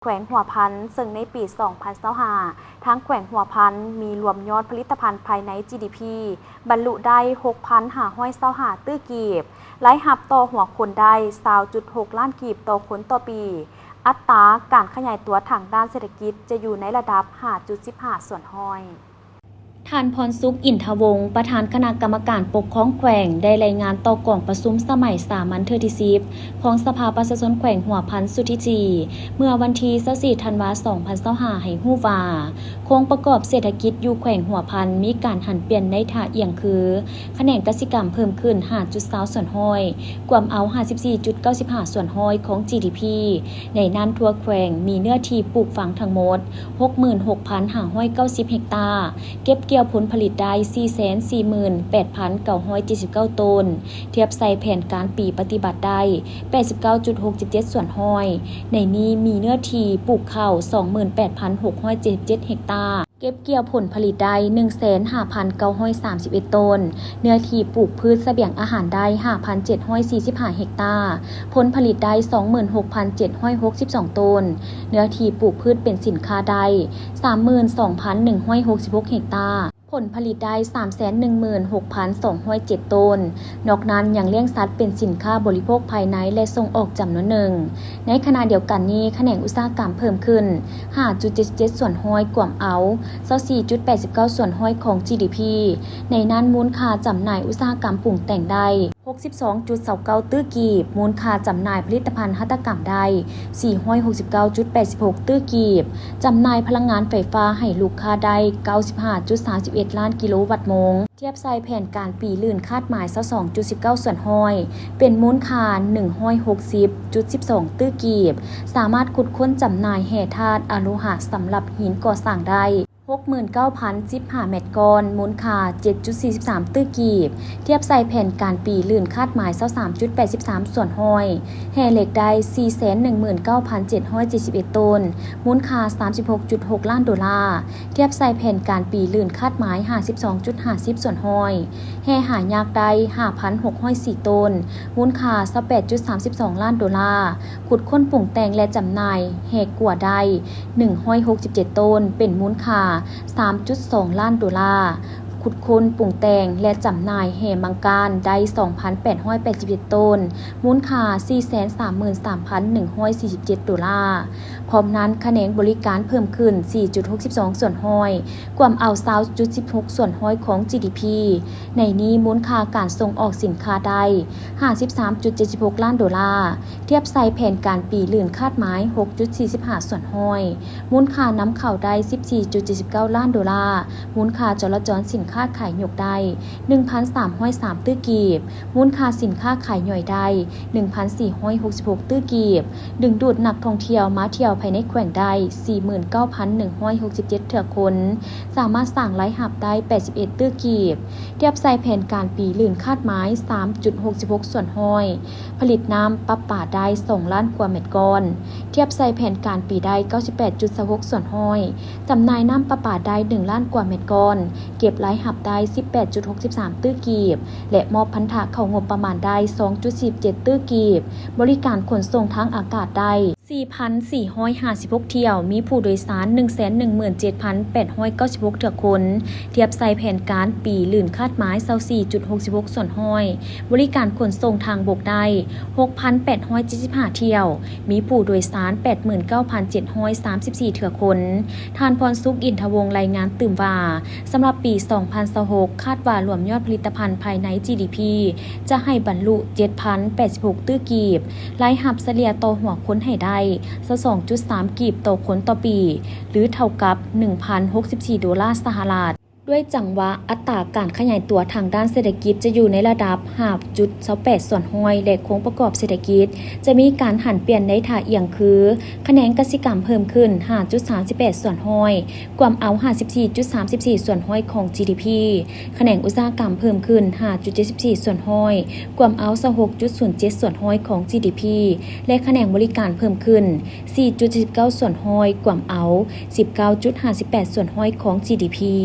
ແຂວງຫົວພັນ, ເຊິ່ງໃນປີສອງພັນຊາວຫ້າ ທາງແຂວງຫົວພັນມີລວມຍອດຜະລິດຕະພັນພາຍໃນ ຈີດີພີ ບັນລຸໄດ້ຫົກພັນຫ້າຮ້ອຍຊາວຫ້າຕື້ກີບ, ລາຍຮັບຕໍ່ຫົວຄົນໄດ້ຊາວຈຸດຫົກລ້ານກີບຕໍ່ຄົນຕໍ່ປີ. ອັດຕາການຂະຫຍາຍຕົວທາງດ້ານເສດຖະກິດຈະຢູ່ໃນລະດັບຫ້າຈຸດສິບຫ້າສ່ວນຮ້ອຍ. ທ່ານ ພອນສຸກ ອິນທະວົງ ປະທານຄະນະກຳມະການປົກຄອງແຂວງ ໄດ້ລາຍງານຕໍ່ກອງປະຊຸມສະໄໝສາມັນເທື່ອທີສິບ ຂອງສະພາປະຊາຊົນແຂວງຫົວພັນຊຸດທີສີ່ ເມື່ອວັນທີຊາວສີ່ທັນວາສອງພັນຊາວຫ້າ ໃຫ້ຮູ້ວ່າ ໂຄງປະກອບເສດຖະກິດຢູ່ແຂວງຫົວພັນມີການຫັນປ່ຽນໃນທ່າອ່ຽງຄື ຂະແໜງກະສິກຳເພີ່ມຂຶ້ນຫ້າຈຸດຊາວສ່ວນຮ້ອຍ, ກວມເອົາຫ້າສິບສີ່ຈຸດເກົ້າສິບຫ້າສ່ວນຮ້ອຍຂອງ ຈີດີພີ. ໃນນັ້ນທົ່ວແຂວງມີເນື້ອທີ່ປູກຝັງທັງໝົດຫົກໝື່ນຫົກພັນຫ້າຮ້ອຍເກົ້າສິບເຮັກຕາ, ເກັບກ່ຽວຜົນຜະລິດໄດ້ສີ່ແສນສີ່ໝື່ນແປດພັນເກົ້າຮ້ອຍເຈັດສິບເກົ້າໂຕນ, ທຽບໃສ່ແຜນການປີປະຕິບັດໄດ້ແປດສິບເກົ້າຈຸດຫົກສິບເຈັດສ່ວນຮ້ອຍ. ໃນນີ້ມີເນື້ອທີ່ປູກເຂົ້າສອງໝື່ນແປດພັນຫົກຮ້ອຍເຈັດສິບເຈັດເຮັກຕາ, ເກັບກ່ຽວຜົນຜະລິດໄດ້ໜຶ່ງແສນຫ້າພັນເກົ້າຮ້ອຍສາມສິບເອັດໂຕນ, ເນື້ອທີ່ປູກພືດສະບຽງອາຫານໄດ້ຫ້າພັນເຈັດຮ້ອຍສີ່ສິບຫ້າເຮັກຕາ, ຜົນຜະລິດໄດ້ສອງໝື່ນຫົກພັນເຈັດຮ້ອຍຫົກສິບສອງໂຕນ, ເນື້ອທີ່ປູກພືດເປັນສິນຄ້າໄດ້ສາມໝື່ນສອງພັນໜຶ່ງຮ້ອຍຫົກສິບຫົກເຮັກຕາ, ຜົນຜະລິດໄດ້ສາມແສນໜຶ່ງໝື່ນຫົກພັນສອງຮ້ອຍເຈັດໂຕນ. ນອກນັ້ນຍັງລ້ຽງສັດເປັນສິນຄ້າບໍລິໂພກພາຍໃນ ແລະ ສົ່ງອອກຈຳນວນໜຶ່ງ. ໃນຂະນະດຽວກັນນີ້, ຂະແໜງອຸດສາຫະກຳເພີ່ມຂຶ້ນຫ້າຈຸດເຈັດສິບເຈັດສ່ວນຮ້ອຍ, ກວມເອົາຊາວສີ່ຈຸດແປດສິບເກົ້າສ່ວນຮ້ອຍຂອງ ຈີດີພີ. ໃນນັ້ນມູນຄ່າຈຳໜ່າຍອຸດສາຫະກຳປຸງແຕ່ງໄດ້ຫົກສິບສອງຈຸດຊາວເກົ້າຕື້ກີບ, ມູນຄ່າຈຳໜ່າຍຜະລິດຕະພັນຫັດຖະກຳໄດ້ສີ່ຮ້ອຍຫົກສິບເກົ້າຈຸດແປດສິບຫົກຕື້ກີບ, ຈຳໜ່າຍພະລັງງານໄຟຟ້າໃຫ້ລູກຄ້າໄດ້ເກົ້າສິບຫ້າຈຸດສາມສິບເອັດລ້ານກິໂລວັດໂມງ, ທຽບໃສ່ແຜນການປີລື່ນຄາດໝາຍຊາວສອງຈຸດສິບເກົ້າສ່ວນຮ້ອຍ, ເປັນມູນຄ່າໜຶ່ງຮ້ອຍຫົກສິບຈຸດສິບສອງຕື້ກີບ, ສາມາດຂຸດຄົ້ນຈຳໜ່າຍແຮ່ທາດອະໂລຫະສຳລັບຫີນກໍ່ສ້າງໄດ້ ຫົກໝື່ນເກົ້າພັນສິບຫ້າແມັດກ້ອນ, ມູນຄ່າເຈັດຈຸດສີ່ສິບສາມຕື້ກີບ, ທຽບໃສ່ແຜນການປີລື່ນຄາດໝາຍຊາວສາມຈຸດແປດສິບສາມສ່ວນຮ້ອຍ, ແຮ່ເຫຼັກໄດ້ສີ່ແສນໜຶ່ງໝື່ນເກົ້າພັນເຈັດຮ້ອຍເຈັດສິບເອັດໂຕນ, ມູນຄ່າສາມສິບຫົກຈຸດຫົກລ້ານໂດລາ, ທຽບໃສ່ແຜນການປີລື່ນຄາດໝາຍຫ້າສິບສອງຈຸດຫ້າສິບສ່ວນຮ້ອຍ, ແຮ່ຫາຍາກໄດ້ຫ້າພັນຫົກຮ້ອຍສີ່ໂຕນ, ມູນຄ່າຊາວແປດຈຸດສາມສິບສອງລ້ານໂດລາ, ຂຸດຄົ້ນປຸງແຕ່ງ ແລະ ຈຳໜ່າຍແຮ່ກົວໄດ້ໜຶ່ງຮ້ອຍຫົກສິບເຈັດໂຕນ, ເປັນມູນຄ່າສາມຈຸດສອງລ້ານໂດລາ, ຂຸດຄົ້ນປຸງແຕ່ງ ແລະ ຈຳໜ່າຍແຮ່ມັງການໄດ້ສອງພັນແປດຮ້ອຍແປດສິບເຈັດໂຕນ, ມູນຄ່າສີ່ແສນສາມໝື່ນສາມພັນໜຶ່ງຮ້ອຍສີ່ສິບເຈັດໂດລາ. ພ້ອມນັ້ນ, ຂະແໜງບໍລິການເພີ່ມຂຶ້ນສີ່ຈຸດຫົກສິບສອງສ່ວນຮ້ອຍ, ກວມເອົາຊາວຈຸດສິບຫົກສ່ວນຮ້ອຍຂອງ ຈີດີພີ. ໃນນີ້ມູນຄ່າການສົ່ງອອກສິນຄ້າໄດ້ຫ້າສິບສາມຈຸດເຈັດສິບຫົກລ້ານໂດລາ, ທຽບໃສ່ແຜນການປີລື່ນຄາດໝາຍຫົກຈຸດສີ່ສິບຫ້າສ່ວນຮ້ອຍ, ມູນຄ່ານຳເຂົ້າໄດ້ສິບສີ່ຈຸດເຈັດສິບເກົ້າລ້ານໂດລາ, ມູນຄ່າຈໍລະຈອນສິນຄ້າຂາຍຍົກໄດ້ໜຶ່ງພັນສາມຮ້ອຍສາມຕື້ກີບ, ມູນຄ່າສິນຄ້າຂາຍຍ່ອຍໄດ້ໜຶ່ງພັນສີ່ຮ້ອຍຫົກສິບຫົກຕື້ກີບ, ດຶງດູດນັກທ່ອງທ່ຽວມາທ່ຽວພາຍໃນແຂວງໄດ້ສີ່ໝື່ນເກົ້າພັນໜຶ່ງຮ້ອຍຫົກສິບເຈັດເທື່ອຄົນ, ສາມາດສ້າງລາຍຮັບໄດ້ແປດສິບເອັດຕື້ກີບ, ທຽບໃສ່ແຜນການປີລື່ນຄາດໝາຍສາມຈຸດຫົກສິບຫົກສ່ວນຮ້ອຍ, ຜະລິດນ້ຳປະປາໄດ້ສອງລ້ານກວ່າແມັດກ້ອນ, ທຽບໃສ່ແຜນການປີໄດ້ເກົ້າສິບແປດຈຸດຊາວຫົກສ່ວນຮ້ອຍ, ຈຳໜ່າຍນ້ຳປະປາໄດ້ໜຶ່ງລ້ານກວ່າແມັດກ້ອນ, ເກັບລາຍຮັບໄດ້ສິບແປດຈຸດຫົກສິບສາມຕື້ກີບ ແລະ ມອບພັນທະເຂົ້າງົບປະມານໄດ້ສອງຈຸດສີ່ສິບເຈັດຕື້ກີບ, ບໍລິການຂົນສົ່ງທາງອາກາດໄດ້ ສີ່ພັນສີ່ຮ້ອຍຫ້າສິບຫົກຖ້ຽວ, ມີຜູ້ໂດຍສານໜຶ່ງແສນໜຶ່ງໝື່ນເຈັດພັນແປດຮ້ອຍເກົ້າສິບຫົກເທື່ອຄົນ, ທຽບໃສ່ແຜນການປີລື່ນຄາດໝາຍຊາວສີ່ຈຸດຫົກສິບຫົກສ່ວນຮ້ອຍ, ບໍລິການຂົນສົ່ງທາງບົກໄດ້ຫົກພັນແປດຮ້ອຍເຈັດສິບຫ້າຖ້ຽວ, ມີຜູ້ໂດຍສານແປດໝື່ນເກົ້າພັນເຈັດຮ້ອຍສາມສິບສີ່ເທື່ອຄົນ. ທ່ານ ພອນສຸກ ອິນທະວົງ ລາຍງານຕື່ມວ່າ, ສຳລັບປີສອງພັນຊາວຫົກ ຄາດວ່າລວມຍອດຜະລິດຕະພັນພາຍໃນ ຈີດີພີ ຈະໃຫ້ບັນລຸເຈັດພັນແປດສິບຫົກຕື້ກີບ, ລາຍຮັບສະເລ່ຍຕໍ່ຫົວຄົນໃຫ້ໄດ້ຊາວສອງຈຸດສາມກີບຕໍ່ຄົນຕໍ່ປີ ຫຼື ເທົ່າກັບໜຶ່ງພັນຫົກສິບສີ່ໂດລາສະຫະລັດ. ດ້ວຍຈັງຫວະອັດຕາການຂະຫຍາຍຕົວທາງດ້ານເສດຖະກິດຈະຢູ່ໃນລະດັບຫ້າຈຸດຊາວແປດສ່ວນຮ້ອຍ ແລະ ໂຄງປະກອບເສດຖະກິດຈະມີການຫັນປ່ຽນໃນທ່າອ່ຽງຄື ຂະແໜງກະສິກຳເພີ່ມຂຶ້ນຫ້າຈຸດສາມສິບແປດສ່ວນຮ້ອຍ, ກວມເອົາຫ້າສິບສີ່ຈຸດສາມສິບສີ່ສ່ວນຮ້ອຍຂອງ ຈີດີພີ, ຂະແໜງອຸດສາຫະກຳເພີ່ມຂຶ້ນຫ້າຈຸດເຈັດສິບສີ່ສ່ວນຮ້ອຍ, ກວມເອົາຊາວຫົກຈຸດສູນເຈັດສ່ວນຮ້ອຍຂອງ ຈີດີພີ ແລະ ຂະແໜງບໍລິການເພີ່ມຂຶ້ນສີ່ຈຸດເຈັດສິບເກົ້າສ່ວນຮ້ອຍ, ກວມເອົາສິບເກົ້າຈຸດຫ້າສິບແປດສ່ວນຮ້ອຍຂອງ ຈີດີພີ.